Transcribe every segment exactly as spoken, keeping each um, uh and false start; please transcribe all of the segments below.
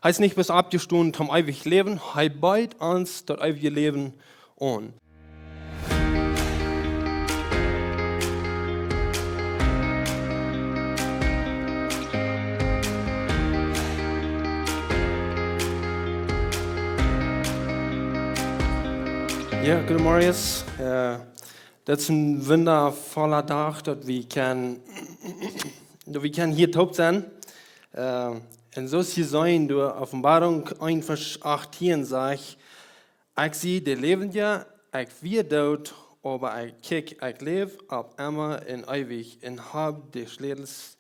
Hee es nich bloos oppjestonen toom eewjen Läwen, hee beet ons daut eewje Läwen aun. Jo, goodemorjes. Äh, daut es een wundafolla Dach, daut wie kjennen, daut wie kjennen hia toop sennen. Äh, un soo aus jie seenen, doa Openboarunk eent Varsch achtieen sajcht: "Ekj sie de Läwendja, ekj wia doot, oba ekj, kjikj, ekj läw opp emma un eewich un hab de Schlätels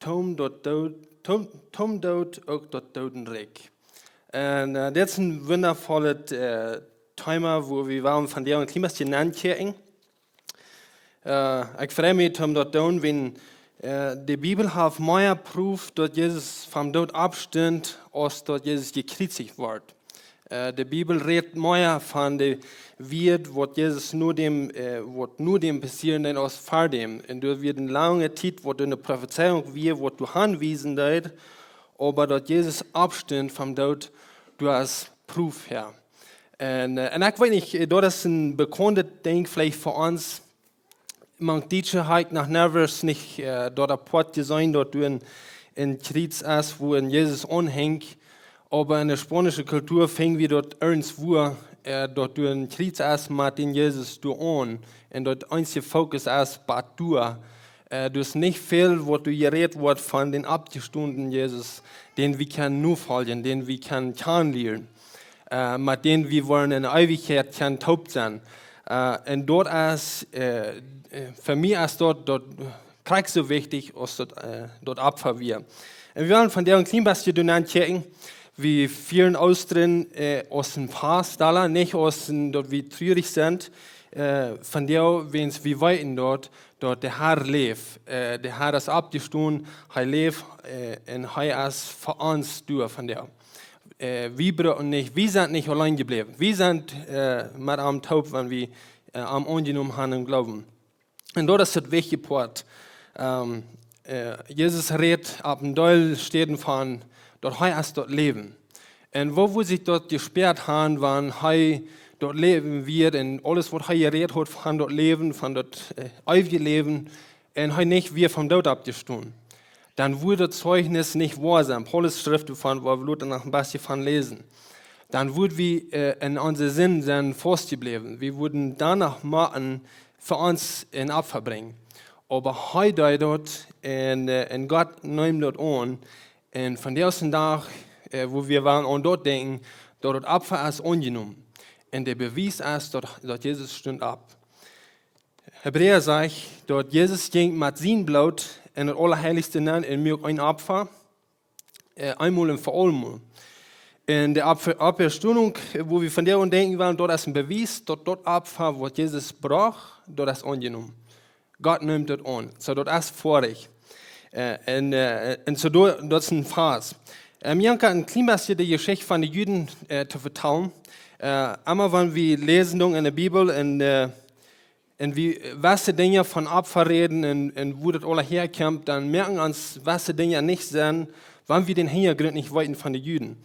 toom daut Doot, toom, toom Doot uk daut Doodenrikj." Un, äh, dit es een wundafollet, äh, Thema, wua wie wellen vondoag een kjlien bät nenkjikjen. Äh, ekj frei mie om daut to doonen, wiels, äh, de Bibel haft mea Proof, daut Jesus vom Doot oppstunt, aus daut Jesus jekjriezicht wort. Äh, de Bibel rät mea von de Wieed, waut Jesus no däm, äh, waut no däm passieren deed, aus ver däm. Un doa wia eene lange Tiet, waut eene Profezeiunk wia, waut doaraun wiesen deed, oba daut Jesus oppstunt vom Doot, doa es Proof häa. Un, äh, un ekj weet nich, äh, daut es een bekauntet Dinkj veleicht fa ons. Mank Dietsche hab ekj noch never nich, äh, daut apoat jeseenen, daut doa een, een Kjriez es, wua een Jesus aunhenjt. Oba enne spaunische Kultua finj wie daut irjentwua, äh, daut doa een Kjriez es, met dän Jesus doa aun. Un daut eensje Fokus es, bat doa. Äh, doa es nich väl, waut doa jerät woat von dän oppjestonen Jesus, dän wie kjennen nofoljen, dän wie kjennen kjanen lieren, äh, met dän wie woaren enne Eewichkjeit kjennen toop sennen. Äh, un daut es, äh, äh, fa mie es daut, daut krakjt soo wichtich aus daut, äh, daut Opfa wia. Un wie wellen vondoag een kjlien bät doaraun kjikjen, wie fieren Oostren, äh, aus een Fast, nich aus een, daut wie trurich sent, äh, vondoag, wiels wie weeten daut, daut de Herr läft, äh, de Herr es oppjestonen, hee läft, äh, un hee es fa ons doa vondoag. Äh, wie brucken nich, wie sent nich auleen jebläwen. Wie sent, äh, met am toop, wan wie, äh, am aunjenomen haben em Gloowen. Un daut es daut wichtje Poat. Ähm, äh, Jesus rät opp een Deel Städen von, daut hee es daut Läwen. Un woo wudd sikj daut jespäat haben, wan hee daut Läwen wia un aules, waut hee jerät haud von daut Läwen, von daut, äh, eewje Läwen, un hee nich wia vom Doot oppjestonen? Dan wudd daut Zeichnis nich woa sennen. Paulus schrift doavon, wua wie lota noch een bät von läsen. Dan wudd wie, äh, en onse Sind sennen faustjebläwen. Wie wudden dan noch motten fa ons een Opfa brinjen. Oba hee deed daut un, äh, un Gott neem daut aun. Un vondoag dän Dach, äh, wua wie wellen aun daut denkjen, daut daut Opfa es aunjenomen. Un de Bewies es, daut, daut Jesus stunt opp. Hebräa sajcht, daut Jesus jinkj met sien Bloot en daut Aulaheilichste nenn un muak een Opfa, äh, eemol un fa aulemol. Un de Opp-, Oppstonunk, äh, wua wie vondoag aun denkjen wellen, daut es een Bewies, daut daut Opfa, waut Jesus brocht, daut es aunjenomen. Gott nemt daut aun. Soo, daut es foadich. Äh, un, äh, un soo, daut, daut es een Fast. Ähm, ekj hab een kjlien bät de Jeschicht von de Juden, äh, to vetalen. Äh, emma wan wie läsen dan enne Bibel un, äh, un wie, äh, waut de Dinja von Opfa räden un, un wua daut aula häakjemt, dan moaken ons waut de Dinja nich Senn, wan wie dän Hinjagrunt nich weeten von de Juden.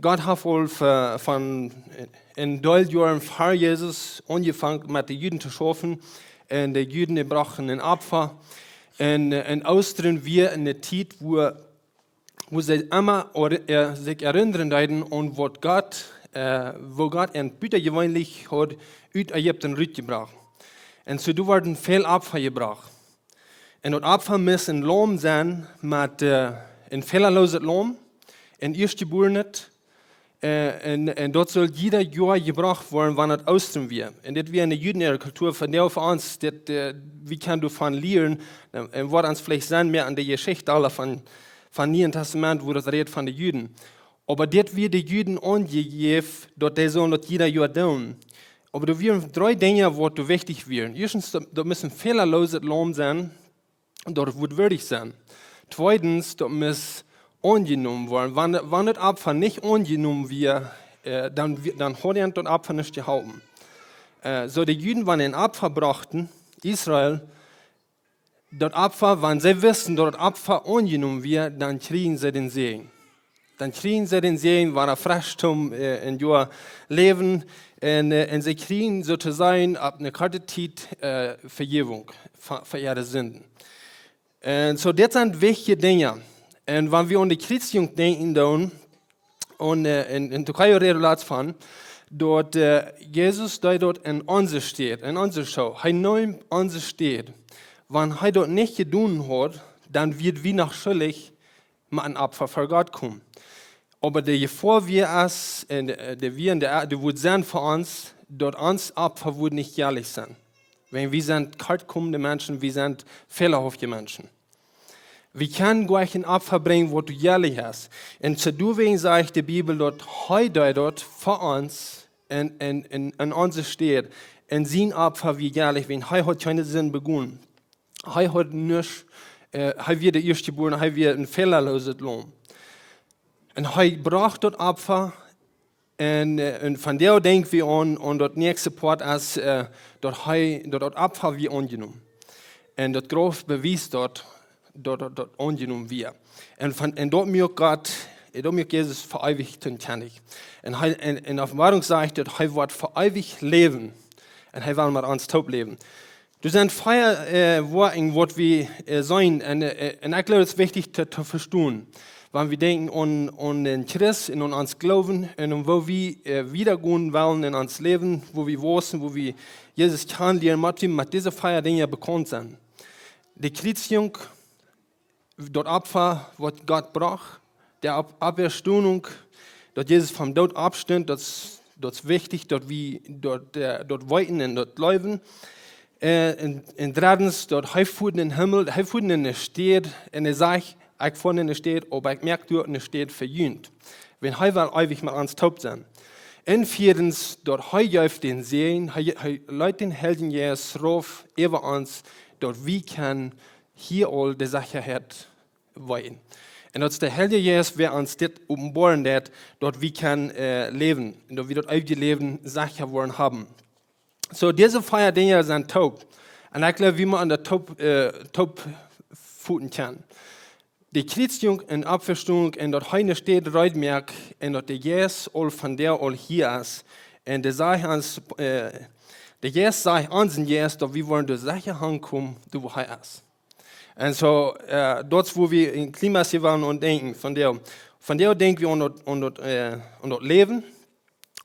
Gott haft aul ve-, von, äh, een Deel Joaren ver Jesus aunjefongen met de Juden to schaufen. Un de Juden, dee brochten een Opfa. Un, äh, un Oostren wia eene Tiet, wua wua see emma or-, äh, sikj erinnren deeden aun waut Gott, äh, woo Gott an butajeweenlich haud ut Ägipten rutjebrocht. Un soo, doa worden väl Opfa jebrocht. Un daut Opfa must een Laum sennen met, äh, een fälaloset Laum, een ieeschtjeborenet, äh, un, un daut sull jieda Joa jebrocht woaren, wan et Oostren wia. Un dit wia enne Juden äare Kultua, vondoag fa ons, dit, äh, wie kjennen doavon lieren, äh, un waut ons veleicht Senn moakt aun de Jeschicht aula von, vom Nieen Tastament, wua daut rät von de Juden. Oba dit wia de Juden aunjejäft, daut dee sullen daut jieda Joa doonen. Oba doa wieren dree Dinja, waut doa wichtich wieren. Ieeschtens, daut, daut must een fälaloset Laum sennen, daut wudd wieedich sennen. Tweedens, daut must aunjenomen woaren. Wan, wan daut Opfa nich aunjenomen wia, äh, dan wi-, dan haud an daut Opfa nich jeholpen. Äh, soo de Juden, wan een Opfa brochten, Israel, daut Opfa, wan see wisten, daut daut Opfa aunjenomen wia, dan kjrieejen see dän Säajen. Dan kjrieen see dän Säajen, woaren fresch toom, äh, een Joa läwen. Un, äh, un see kjrieen soo to sajen opp eene korte Tiet, äh, Vejäwunk fa, fa äare Sinden. Un soo, dit sent wichtje Dinja. Un wan wie aun de Kjriezjunk denkjen doonen, un, äh, en, en Tokayo Redo latst von, daut, äh, Jesus deed daut en onse Städ, en onse Schoo. Hee neem onse Städ. Wan hee daut nich jedonen haud, dan wieren wie noch schuldich met een Opfa ver Gott komen. Oba de Jefoa wia es, un, äh, de wia en de, de wudd sennen fa ons, daut ons Opfa wudd nich jäajlich sennen. Wan wie sent kortkomende Menschen, wie sent fälahauftje Menschen. Wie kjennen goanich een Opfa brinjen, waut jäajlich es. Un soo doawäajen sajcht de Bibel, daut hee deed daut fa ons en, en, en, en onse Städ. Un sien Opfa wia jäajlich, wiels hee haud kjeene Sind begonen. Hee haud nuscht, äh, hee wia de Ieeschtjebuarne, hee wia een fälaloset Laum. Un hee brocht daut Opfa un, äh, un vondoag denkj wie aun, aun daut näakjste Poat es, äh, daut hee, daut daut Opfa wia aunjenomen. Un daut Grauf bewiest daut, daut, daut, daut aunjenomen wia. Un von, un daut muak Gott, daut muak Jesus fa eewich toom Kjennich. Un hee, en, en Openboarunk sajcht daut, hee woat fa eewich läwen. Un hee well met ons toop läwen. Doa sent vea, äh, Woakjen, waut wie, äh, seenen. Un, äh, un ekj jleew, daut es wichtich to, to vestonen. Wan wie denkjen aun, aun dän Christ un aun ons Gloowen un aun woo wie, äh, wieda gonen wellen en ons Läwen, woo wie wausen, woo wie Jesus kjanen lieren, mott wie met dise vea Dinja bekaunt sennen. De Kjriezjunk, daut Opfa, waut Gott brocht, de Opp-, Oppstonunk, daut Jesus vom Doot oppstunt, daut es, daut es wichtich, daut wie daut, äh, daut weeten un daut jleewen. Äh, un, un dreddens, daut hee foat en dän Himmel, hee foat en eene Städ, un hee sajcht, ekj foa en eene Städ, oba ekj moak doa eene Städ fa junt. Wiels hee well eewich met ons toop sennen. Un vieedens, daut hee jeef dän Säajen, hee, hee leet dän Heiljen Jeist rauf äwa ons, daut wie kjennen hia aul de Sechaheit weeten. Un daut es de Heilje Jeist, wäa ons dit openboaren deit, daut wie kjennen, äh, läwen, un daut wie daut eewje Läwen secha woaren haben. Soo, dise vea Dinja sent toop. Un ekj jleew, wie motten daut toop, äh, toop foten kjennen. De Kjriezjunk un Oppstonunk un daut hee en de Städ reed moakt un daut de Jeist aul vondoag aul hia es. Un de sajcht ons, äh, de Jeist sajcht onsen Jeist, daut wie woaren doa secha hankomen, doa wua hee es. Un soo, äh, daut es wua wie en kjlien bät wellen aun denkjen vondoag. Vondoag denkj wie aun daut, aun daut, äh, aun daut Läwen.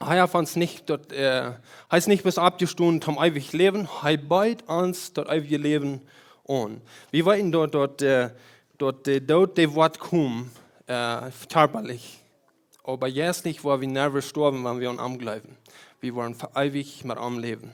Hee haft ons nich daut, äh, hee es nich bloos oppjestonen toom eewje Läwen. Hee beet ons daut eewje Läwen aun. Wie weeten daut, daut, äh, daut de Doot, dee woat komen, äh, kjarpalich. Oba jeistlich woa wie never stoawen, wan wie aun am jleewen. Wie woaren fa eewich met am läwen.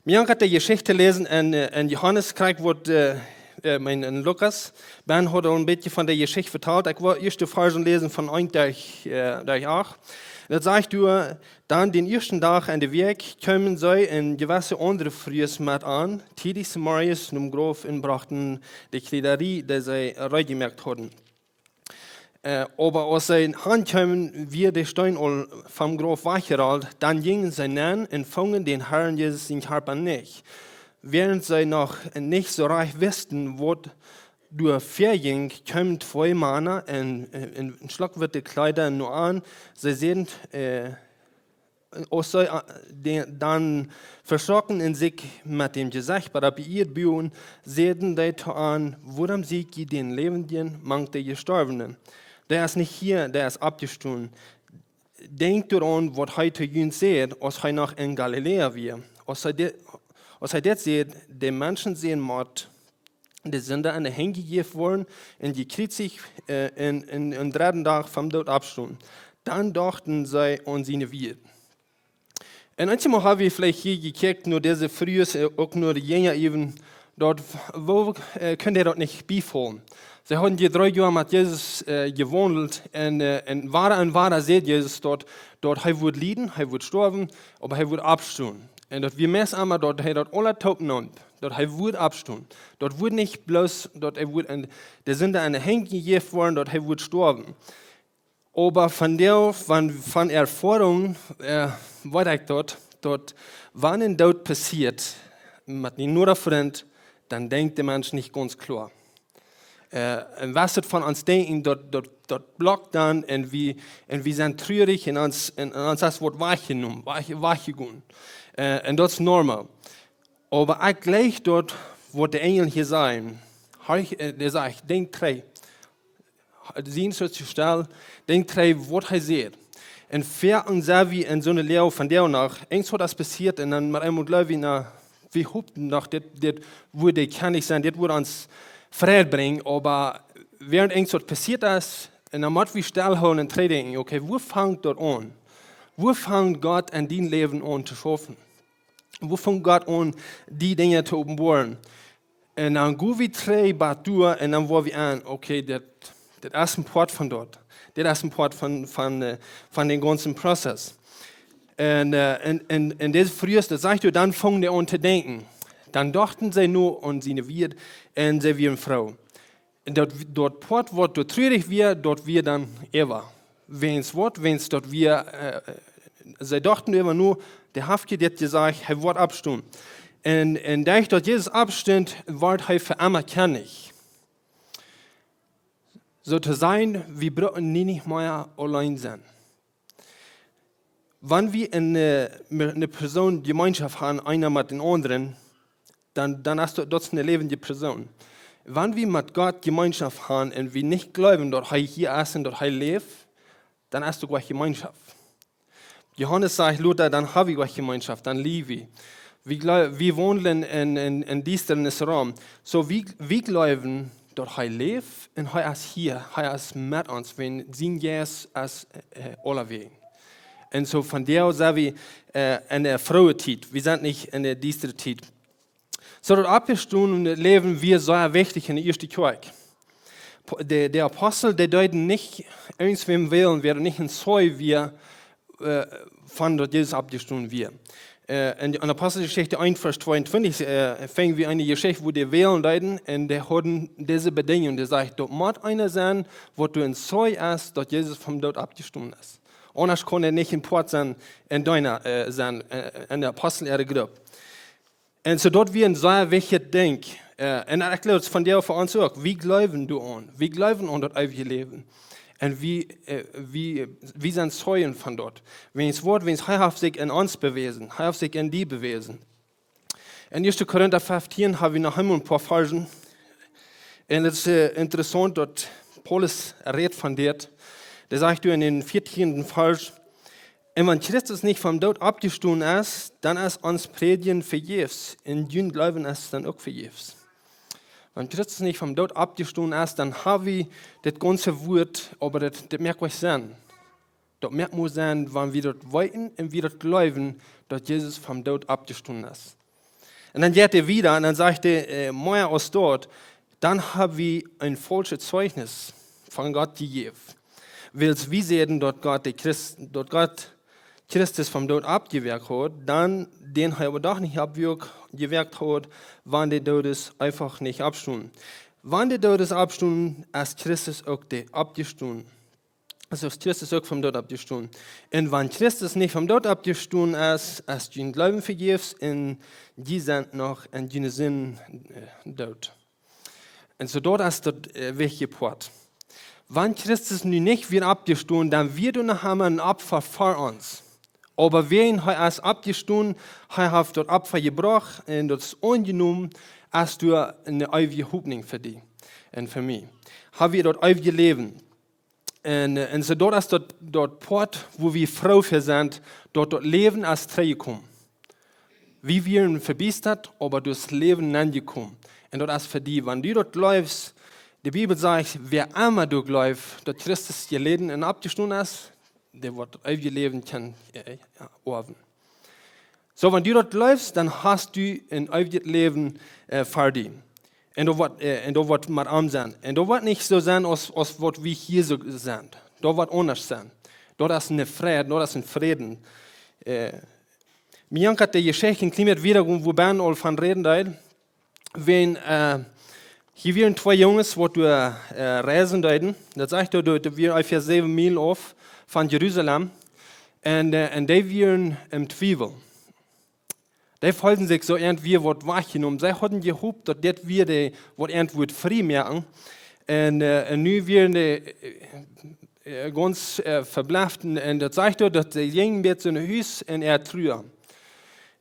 Mie haft de Jeschicht läsen en, äh, en Johanes krakjt woat, äh, äh, meen, en Lukas. Ben haud aul een bät von de Jeschicht vetalt. Ekj well ieescht de Varzen läsen von eent derch, äh, derch acht. Daut sajcht doa: Dan dän ieeschten Dach enne Wäakj kjeemen see un jewesse aundre Frues met aun, tiedich zemorjes nom Grauf un brochten de Kjleeda, dee see reed jemoakt hauden. Äh, oba aus see ankjeemen, wia de Steen aul vom Grauf wajchjerolt, dan jinjen see nenn un fungen dän Harn Jesus sien Kjarpa nich. Wäarent see noch nich soo rajcht wisten, waut doa väajinkj, kjeemen twee Mana en, en, en schlockwitte Kjleeda no aun. See säden, äh, aus see, äh, de-, dan veschrocken un sikj met däm Jesecht bat opp de Ieed buagen, säden dee to an: Wuarom sieekj jie dän Läwendjen mank de Jestorwne? Dee es nich hia, dee es oppjestonen. Denkjt doaraun, waut hee to junt säd, aus hee noch en Galiläa wia. Aus hee dit, aus hee dit säd: De Menschensän mott de Sinda enne Henj jejäft woaren un jekjriezicht, äh, un, un, un dredden Dach vom Doot oppstonen. Dan dochten see aun siene Wieed. Un eemol ha wie veleicht hia jekjikjt no dise Frues, äh, uk no de Jinja äwen, daut, woo, äh, kunnen dee daut nich biefaulen? See hauden hia dree Joa met Jesus, äh, jewaundelt un, äh, un wada un wada säd Jesus daut, daut hee wudd lieden, hee wudd stoawen, oba hee wudd oppstonen. Un daut wia meist emma daut hee daut aula toop neem, daut hee wudd oppstonen. Daut wudd nich bloos, daut hee wudd aun de Sinda enne Henj jejäft woaren, daut hee wudd stoawen. Oba von dee, von, von Erfoarunk, äh, weet ekj daut, daut wan een Doot passieet met een noda Frint, dan denkjt de Mensch nich gaunz kloa. Äh, un waut daut von ons denkjen, daut, daut, daut blockt dan un wie, un wie sent truarich un ons, un, un ons es waut wajchjenomen, wajch-, wajchjegonen. Äh, un daut es normal. Oba ekj jleich daut, waut de Enjel hia sajen. Hee, äh, dee sajcht, denkj trigj. Sien soo to stalen, denkj trigj, waut hee sajcht. Un foaken sent wie en soone Loag von doa noch, eent waut es passieet un dan mau eemol jleew wie, na, wie hopen noch, dit, dit wudd de Kjennich sennen, dit wudd ons Fräd brinjen, oba wäarent eent waut passieet es, un dan mott wie stellhoolen un trigj denkjen, okay, wua fangt daut aun? Wua fangt Gott en dien Läwen aun to schaufen? Wua fangt Gott aun, die Dinja to openboaren? Un dan go wie trigj bat doa un dan woa wie aun, okay, dit, dit es een Poat von daut. Dit es een Poat von, von, äh, von dän gaunzen Prozess. Un, äh, un, un, un dise Frues, daut sajcht, dan fungen dee aun to denkjen. Dan dochten see no aun siene Wieed un see wieren froo. Daut, daut Poat, waut doa truarich wia, daut wia dan äwa. Wäajens waut, wäajens daut wia, äh, see dochten äwa no, dee haft je dit jesajcht, hee woat oppstonen. Un, un derch daut Jesus oppstunt, wort hee fa emma Kjennich. Soo to sajen, wie brucken nie nich mea auleen sennen. Wan wie eene, eene Persoon Jemeenschoft haben, eena met dän aundren, dan, dan es daut, daut es eene läwendje Persoon. Wan wie met Gott Jemeenschoft haben un wie nich jleewen, daut hee hia es un daut hee läft, dan es doa kjeen Jemeenschoft. Johanes sajcht lota, dan hab wie kjeen Jemeenschoft, dan läw wie. Wie jleew-, wie waundlen en, en, en Diestanis rom. Soo, wie, wie jleewen, daut hee läft un hee es hia, hee es met ons, wan sien Jeist es, äh, aulawäajen. Un soo von doa sent wie, äh, en de frooje Tiet. Wie sent nich en de diestre Tiet. Soo daut Oppstonen un daut Läwen wia sea wichtich en de ieeschte Kjoakj. Po-, de, de Apostel, dee deeden nich irjentwäm wälen, wäa nich een Zeij wia, äh, von daut Jesus oppjestonen wia. Äh, en, en Aposteljeschicht eent, Varsch tweeuntwintich, äh, finj wie eene Jeschicht, wua dee wälen deeden un dee hauden dise Bedinjunk. Dee säd, daut mott eena sennen, waut doa een Zeij es, daut Jesus vom Doot oppjestonen es. Aundasch kunn hee nich een Poat sennen, een Deena, äh, sennen, äh, en de Apostel äare Grupp. Un soo daut wia een sea wichtjet Dinkj. Äh, un ekj jleew, daut es von doa fa ons uk. Wie jleewen doaraun. Wie jleewen aun daut eewje Läwen. Un wie, äh, wie, wie sent Zeijen von daut. Wäajens waut, wäajens hee haft sikj en ons bewäsen. Hee haft sikj en die bewäsen. En ieeschte Korinta feftieen hab wie noch eemol een poa Varzen. Un daut es, äh, interessaunt, daut Paulus rät von dit. Dee sajcht doa en dän vieetieenden Varsch: "Un wan Christus nich vom Doot oppjestonen es, dan es ons Prädjen vejäfs, un jun Gloowen es dan uk vejäfs." Wan Christus nich vom Doot oppjestonen es, dan hab wie dit gaunze Wuat, oba daut, daut moakt nich Senn. Daut moakt mau Senn, wan wie daut weeten un wie daut jleewen, daut Jesus vom Doot oppjestonen es. Un dan jeit hee wieda un dan sajcht hee, äh, mea aus daut, dan hab wie een faulschet Zeichnis von Gott jejäft. Wiels wie säden, daut Gott de Christ, daut Gott Christus vom Doot oppjewakjt haud, dan dän hee oba doch nich oppjewakjt haud, wan de Doodes eefach nich oppstonen. Wan de Doodes oppstonen, es Christus uk de oppjestonen. Soo es Christus uk vom Doot oppjestonen. Un wan Christus nich vom Doot oppjestonen es, es jun Gloowen vejäfs un jie sent noch en june Sinden, äh, doot. Un soo daut es daut, äh, wichtje Poat. Wan Christus nu nich wia oppjestonen, dan wia doa noch emma een Opfa fa ons. Oba wäajen hee es oppjestonen, hee haft daut Opfa jebrocht un daut es aunjenomen, es doa eene eewje Hopninj fa die un fa mie. Hab wie daut eewje Läwen. Un, äh, un soo daut es daut, daut Poat, wua wie froo fa sent, daut daut Läwen es trigjjekomen. Wie wieren vebiestat, oba daut Läwen es jekomen. Un daut es fa die, wan du daut jleefst, de Bibel sajcht, wäa emma doa jleeft, daut Christus jeläden un oppjestonen es, dee woat daut eewje Läwen kjennen, äh, ja, oawen. Soo, wan du daut jleefst, dan hast du een eewjet Läwen, äh, fa die. Un daut woat, äh, un daut woat met am sennen. Un daut woat nich soo sennen aus, aus waut wie hia soo sent. Daut woat aundasch sennen. Daut es een Fräd, daut es een Fräden. Äh, mie jankat de Jeschicht een kjlien bät wieda, wua Ben aul von räden deed. Wan, äh, hia wieren twee Junges, waut doa, äh, reisen deeden. Daut sajcht, doa, doa, doa wieren onjefäa säwen Miel auf von Jerusalem. Un, äh, un dee wieren em Twiewel. Dee feelden sikj soo irjentwua waut wajchjenomen. See hauden jehopt, daut dit wia dee, waut an wudd frie moaken. Un, äh, un nu wieren dee, äh, äh, gaunz, äh, vebläft. Un daut sajcht doa, daut see jinjen bat soo no Hus un äa Trua.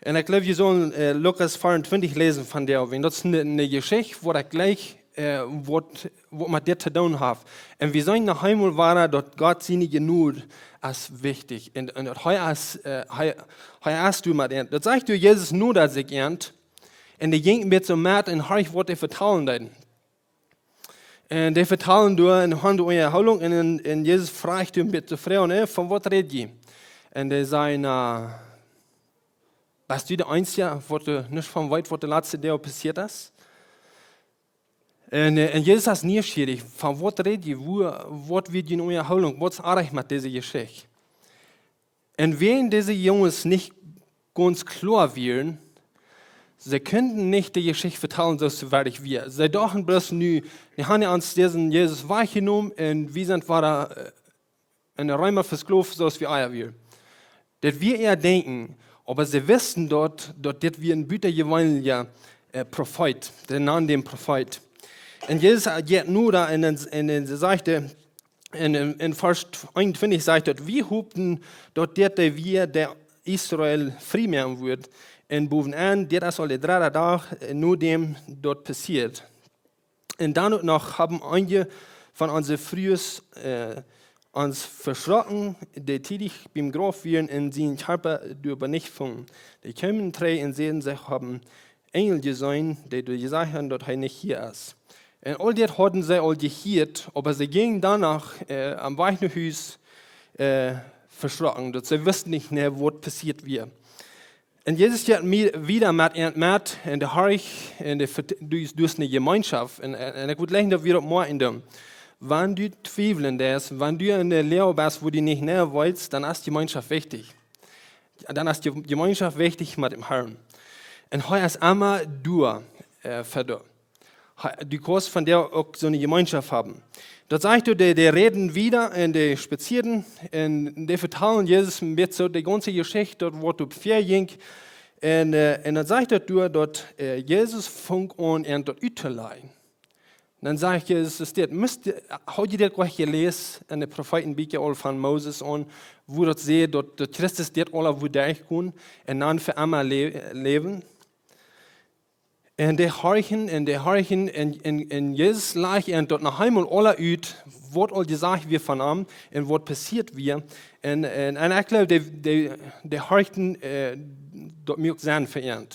Un ekj jleew, jie sellen, äh, Lukas veeauntwintich läsen von doa, wiels daut es eene, eene Jeschicht, wua ekj jlikj, äh, waut, waut met dit to doonen haft. Un wie seenen noch eemol wada, daut Gott siene Jnod es wichtich. Un, un daut hee es, äh, hee, hee es doa met an. Daut sajcht doa Jesus nu, daut sikj an. Un dee jinjen bat soo met un horcht, waut dee vetalen deeden. Un dee vetalen doa un hauden Unjahoolunk un, un, un Jesus fruach an, bat to froagen, äh: "Von waut räd jie?" Un dee säden: "Na, best du de eensja, waut doa nuscht von weet, waut de latste Doag passieet es?" Un, äh, un Jesus es nieschierich: "Von waut räd jie? Woo, waut wia june Unjahoolunk? Waut es oajch met dise Jeschicht?" Un wiels dise Junges nich gaunz kloa wieren, see kunnen nich de Jeschicht vetalen, soo aus see werkjlich wia. See dochten bloos nu: "Dee haben ons disen Jesus wajchjenomen un wie sent wada, äh, en de Reema vesklowt, soo aus wie ea wieren." Daut wia äa Denkjen, oba see wisten daut, daut dit wia een butajeweenelja, äh, Profeet, dee nand am Profeet. Un Jesus, äh, jeit nu doa un, un, un sajcht, äh, en, en, en Varsch eenuntwintich sajcht daut: "Wie hopten, daut dit de Wia, dee Israel frie moaken wudd. Un bowenau, dit es aul de dredde Dach, äh, nodäm daut passieet. Un dan uk noch haben eenje von onse Frues, äh, ons veschrocken, dee tiedich biem Grauf wieren un sienen Kjarpa doa nich fungen. Dee kjeemen trigj un säden, see haben Enjel jeseenen, dee doa jesajcht haben, daut hee nich hia es." Un aul dit hauden see aul jehieet, oba see jinjen doano, äh, aum Wajch no Hus, äh, veschrocken, daut see wisten nich mea, waut passieet wia. Un Jesus jeit mie-, wieda met an met, un dee horcht, un dee vert-, doa es, doa es eene Jemeenschoft. Un, un, un ekj wudd jleichen, daut wie daut moakjen doonen. Wan du twiewlen deist, wan du en de Loag best, wua du nich mea weetst, dan es Jemeenschoft wichtich. Dan es Je-, Jemeenschoft wichtich met däm Herrn. Un hee es emma doa, äh, fa die. Hee, du kaust von doa uk soone Jemeenschoft haben. Daut sajcht doa, dee, dee räden wieda un dee spazieeden un dee vetalen Jesus een bät soo de gaunze Jeschicht, daut waut doa väajinkj. Un, äh, un dan sajcht daut doa, daut, äh, Jesus funk aun an daut uttolajen. Dan sajcht Jesus: "Es dit, must, haud jie dit nich jeläsen en de Profeetenbieekja aul von Moses aun, wua daut sajcht, daut, daut Christus dit aula wudd derchgonen un dan fa emma lä-, läwen?" Un dee horchten un dee horchten un, un, un Jesus lajcht an daut noch eemol aula ut, waut aul jesajcht wia von am un waut passieet wia. Un, un, un ekj jleew, dee, dee, dee horchten, äh, daut muak Senn fa an.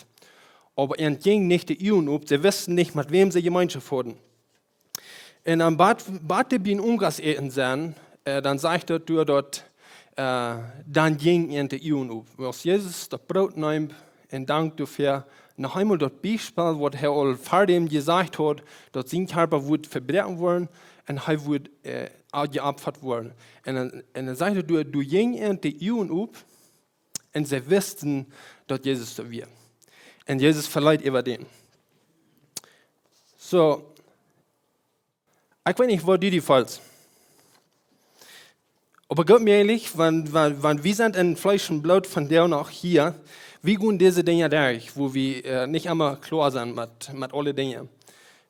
Oba an jinjen nich de Uagen op, see wisten nich, met wäm see Jemeenschoft hauden. Un dan bat, bat dee biem Unjasäten sent, äh, dan sajcht daut doa daut, äh, dan jinjen an de Uagen op. Aus Jesus daut Broot neem un dankd doafäa, noch eemol daut Biespel, waut hee aul ver däm jesajcht haud, daut sien Kjarpa wudd vebroaken woaren un hee wudd, äh, jeopfat woaren. Un dan, un dan sajcht daut doa, doa jinjen an de Uagen op, un see wisten, daut Jesus doa wia. Un Jesus veleet äwa dän. Soo, ekj weet nich, woo du die feelst. Oba goot mäajlich, wan, wan, wan wie sent en Fleesch un Bloot von doa noch hia, wie gonen dise Dinja derch, wua wie, äh, nich emma kloa sent met, met aule Dinja.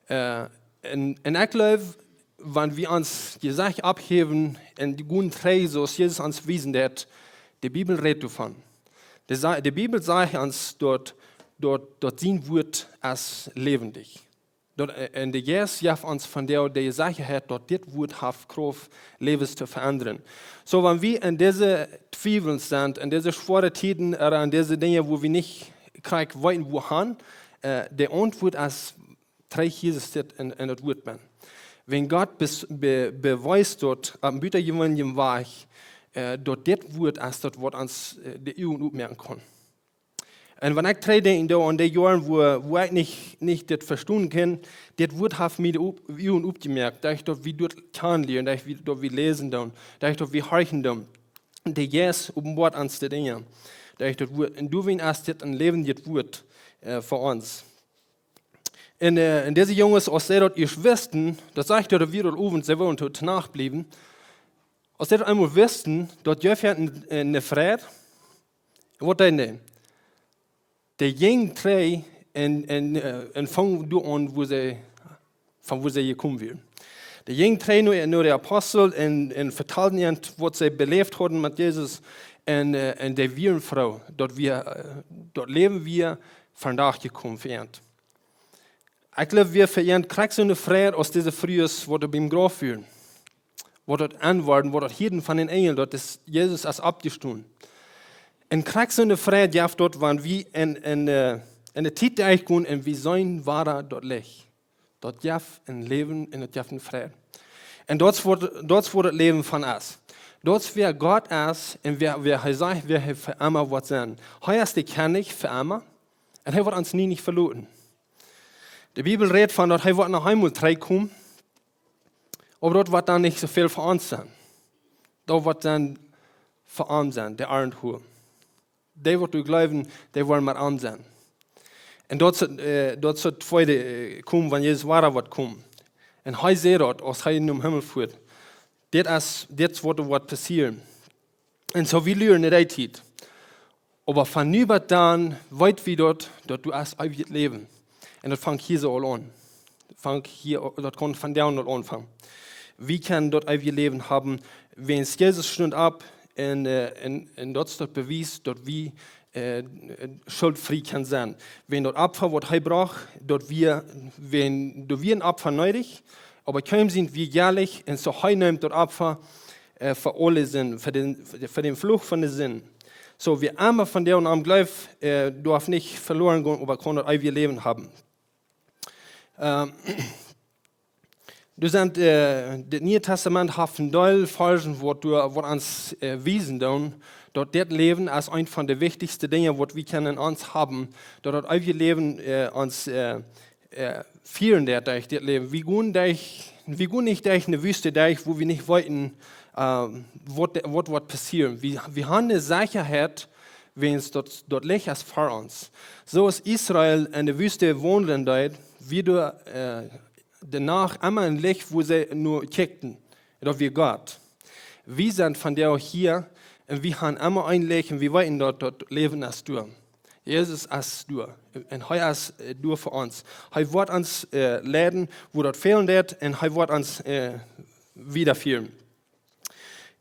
Äh, un, un ekj jleew, wan wie ons Jesecht opphäwen un dee gonen trigj, soo aus Jesus ons wiest, daut, de Bibel rät doavon. De Sa-, de Bibel sajcht ons daut, daut, daut sien Wuat es läwendich. Daut, äh, un de Jeist jeft ons von doa de Sechaheit, daut dit Wuat haft Krauft, Läwes to veendren. Soo, wan wie en dise Twiewel sent, en dise schwoare Tieden, ooda en dise Dinja, wua wie nich krakjt weeten, wua han, äh, de Auntwuat es, trigj Jesus dit en, en daut Wuat benn. Wan Gott bes-, be-, bewiest daut opp een butajeweeneljen Wajch, äh, daut dit Wuat es daut, waut ons, äh, de Uagen opmoaken kaun. Un wan ekj trigj denkj doa aun dee Joaren, wua, wua ekj nich, nich dit vestonen kunn, dit Wuat haft mie de op-, Uagen opjemoakt, derch daut wie daut kjanen lieren, derch wie, daut wie läsen doonen, derch daut wie horchen doonen. De Jeist openboat ons de Dinja. Derch daut Wuat, un doawäajen es dit een läwendjet Wuat, äh, fa ons. Un, äh, un dise Junges, aus see daut ieescht wisten, daut sajcht doa, daut wia daut Owent, see wullen to Nacht bliewen. Aus see daut eemol wisten, daut jeef an eene, eene Freid. Waut deeden dee? Dee jinjen trigj un, un, äh, un fungen doa aun, wua see, von wua see jekomen wieren. Dee jinjen trigj no, no de Apostel un, un vetalden an waut see beläft hauden met Jesus. Un, äh, un dee wieren froo, daut wia, äh, daut Läwen wia vondoag jekomen fa an. Ekj jleew, wia fa an krakjt soone Freid aus dise Frues, waut opp däm Grauf wieren. Waut daut aunworden, waut daut hieeden von dän Enjel, daut es Jesus es oppjestonen. Un krakjt soone Freid jeft daut, wan wie en, en, äh, en de Tiet derchgonen un wie seenen wada daut Licht. Daut jeft een Läwen un daut jeft een Freid. Un daut es waut, daut es waut daut Läwen von es. Daut es wäa Gott es un wäa, wäa hee sajcht, wäa hee fa emma woat sennen. Hee es de Kjennich fa emma un hee woat ons nie nich veloten. De Bibel rät von daut hee woat noch eemol trigjkomen, oba daut woat dan nich soo väl fa ons sennen. Daut woat dan fa am sennen, de Arnthua. Dee waut doa jleewen, dee woaren met am sennen. Un daut es, äh, daut es daut tweede, äh, komen, wan Jesus wada woat komen. Un hee säd daut, aus hee nom Himmel foat. Dit es, dit es waut, waut passieren. Un soo, wie luaren no dee Tiet. Oba von nu bat dan weet wie daut, daut doa es eewjet Läwen. Un daut fangt hia soo aul aun. Fangt hia, daut kaun vondoag aul aunfangen. Wie kjennen daut eewje Läwen haben, wiels Jesus stunt opp un, äh, un, un daut es daut Bewies, daut wie, äh, schuldfrie kjennen sennen. Wiels daut Opfa, waut hee brocht, daut wia, wiels, doa wia een Opfa needich, oba kjeem sien wia jäajlich un soo hee neem daut Opfa, äh, fa aule Sind, fa dän, fa dän Fluch von de Sind. Soo, wäa emma vondoag aun am jleeft, äh, darf nich veloren gonen, oba kaun daut eewje Läwen haben. Ähm, doa sent, äh, daut Niee Tastament haft een Deel Varzen, waut doa, waut ons, äh, wiesen doonen, daut dit Läwen es eent von de wichtichste Dinja, waut wie kjennen en ons haben, daut daut eewje Läwen, äh, ons, äh, äh, fieren deit derch dit Läwen. Wie gonen derch, wie gonen nich derch eene Wüste derch, wua wie nich weeten, äh, waut, waut woat passieren. Wie, wie haben eene Sechaheit, wiels daut, daut Licht es ver ons. Soo aus Israel en de Wüste wonen deed, wia doa, äh, de Nacht emma een Licht, wua see no kjikjten. Daut wia Gott. Wie sent vondoag hia un wie haben emma een Licht un wie weeten daut, daut Läwen es doa. Jesus es doa. Un hee es, äh, doa fa ons. Hee woat ons, äh, leiden, wua daut fälen deit, un hee woat ons, äh, wiedafieren.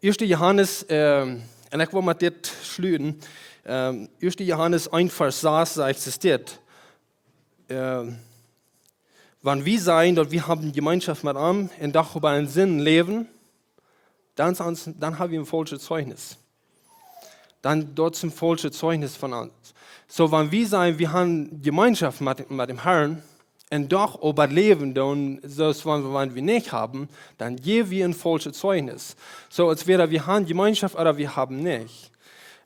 Ieeschte Johanes, ähm, un ekj well met dit schluten. Ähm, Ieeschte Johanes eent Varsch sas sajcht es dit. Ähm, wan wie sajen, daut wie haben Jemeenschoft met am un doch oba en Sind läwen, dan es ons, dan haben wie een faulschet Zeichnis. Dan daut es een faulschet Zeichnis von ons. Soo, wan wie sajen, wie haben Jemeenschoft met, met däm Herrn, un doch oba läwen doonen, soo aus wan, wan wie nich haben, dan jäwen wie een faulschet Zeichnis. Soo, entwäda wie haben Jemeenschoft ooda wie haben nich.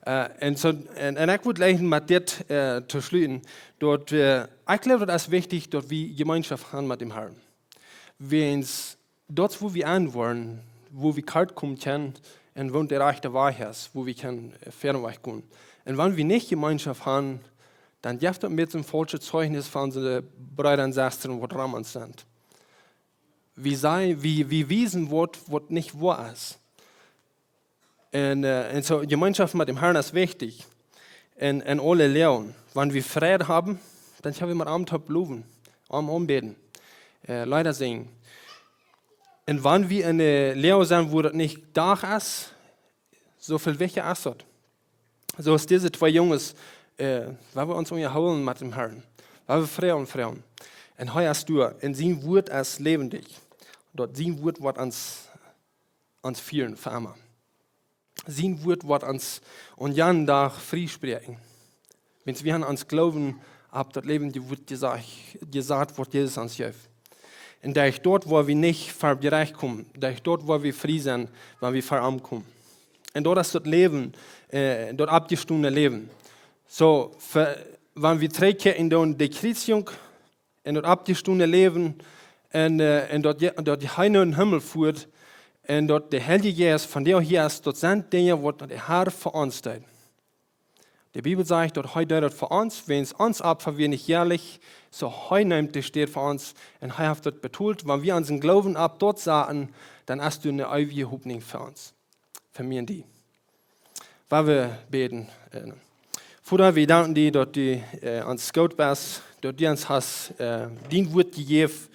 Äh, un soo, un, un ekj wudd jleichen met dit, äh, to schluten, daut, äh, ekj jleew, daut es wichtich, daut wie Jemeenschoft haben met däm Herrn. Wiels daut es, wua wie aunwoaren, wua wie kort komen kjennen un wua de rajchte Wajch es, wua wie kjennen, äh, wieda wajch gonen. Un wan wie nich Jemeenschoft haben, dan jeft daut een bät een faulschet Zeichnis von onse Breeda un Sestren, waut rom ons sent. Wie sajen, wie, wie wiesen waut, waut nich woa es. Un, äh, un soo, Jemeenschoft met däm Herrn es wichtich. Un, un aule Läwen. Wan wie Fräd haben, dan kjenn wie met am toop lowen, am aunbäden, äh, Leeda sinjen. Un wan wie en de Läwen sent, wua daut nich Dach es, soo väl wichtja es daut. Soo aus dise twee Junges, äh, wua wie ons unjahoolen met däm Herrn. Wua wie froagen, froagen. Un hee es doa. Un sien Wort es läwendich. Daut sien Wort woat ons, ons fieren fa emma. Sien Wort woat ons aun jan Dach frie spräakjen. Wiels wie haben ons Gloowen opp daut läwendje Wort jesajcht, jesat, waut Jesus ons jeft. Un derch daut woa wie nich ver Jerecht komen, derch daut woa wie frie sennen, wan wie ver am komen. Un daut es daut Läwen, äh, daut oppjestonne Läwen. Soo, fa, wan wie trigjkjikjen en de Kjriezjunk, en daut oppjestonne Läwen, un, äh, un daut je-, daut hee no dän Himmel foat, un daut de Heilje Jeist vondoag hia es, daut sent Dinja, waut de Herr fa ons deed. De Bibel sajcht, daut hee deed daut fa ons, wiels ons Opfa wia nich jäajlich, soo hee nemt de Städ fa ons, un hee haft daut betolt. Wan wie onsen Gloowen opp daut saten, dan es doa eene eewje Hopninj fa ons. Fa mie un die. Wua wie bäden. Äh, Voda, wie danken die, daut du, äh, ons goot best, daut du ons hast, äh, dien Wort jejäft,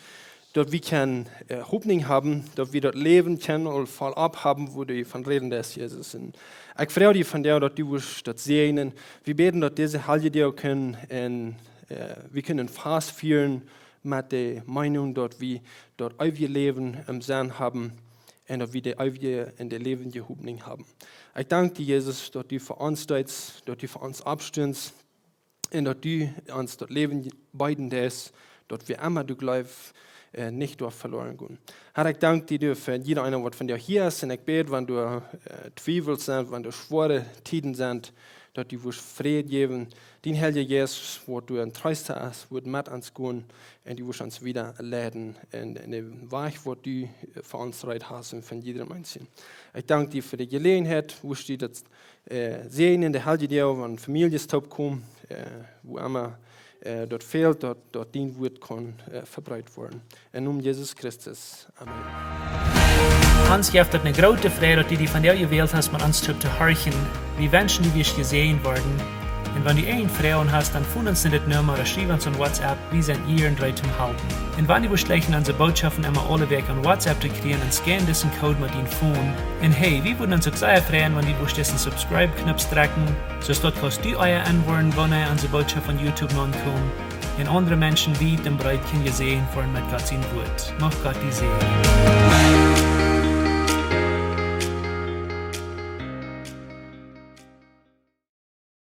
daut wie kjennen äh, Hopninj haben, daut wie daut Läwen kjennen aul voll opp haben, wua du von räden deist, Jesus. Un ekj froag die vondoag, daut du wurscht daut säajnen. Wie bäden, daut dise Heljedoag kjennen un äh, wie kjennen Fast fieren met de Meenunk, daut wie daut eewje Läwen em Senn haben un daut wie de eewje un de läwendje Hopninj haben. Ekj dank die, Jesus, daut du fa ons deetst, daut du fa ons oppstunst un daut du ons daut Läwen beeden deist, daut wie emma derch Gloowen äh, nich derch veloaren gonen. Herr, ekj dank die doafäa, jieda eena waut vondoag hia es, un ekj bäd, wan doa äh, Twiewels sent, wan doa schwoare Tieden sent, daut du wurscht Fräd jäwen. Dien Heilja Jeist, waut doa een Treesta es, woat met ons gonen un du wurscht ons wieda leiden en, en dän Wajch, waut du äh, fa ons reed hast un fa jieda Mensch. Ekj dank die fa de Jeläajenheit, wurscht du daut äh, säajnen, de Heljedoag, wan Famieljes toopkomen, äh, wua emma äh, daut fält, daut, daut dien Wuat kaun äh, vebreet woaren. Em Nomen Jesus Christus. Amen. Ons jeft daut eene groote Freid, daut du die vondoag jewält hast, met ons toop to horchen. Wie wenschen, du wurscht jesäajent woaren. Un wan du eene Froag hast, dan foon ons no dit Numma ooda schriew ons aun WhatsApp. Wie sent hia un reed to halpen. Un wan du wurscht jleichen onse Bootschaft emma aule Wäakj aun WhatsApp to kjrieen, dan scan disen Code met dien Phone. Un hey, wie wudden ons uk sea freien, wan du wurscht disen Subscribe-Knoop drekjen, soo daut kaust du ea enwoaren, wanea onse Bootschaft aun YouTube nokomen. Un aundre Menschen wiet un breet kjennen jesäajent woaren met Gott sien Wuat. Mach Gott die säajnen.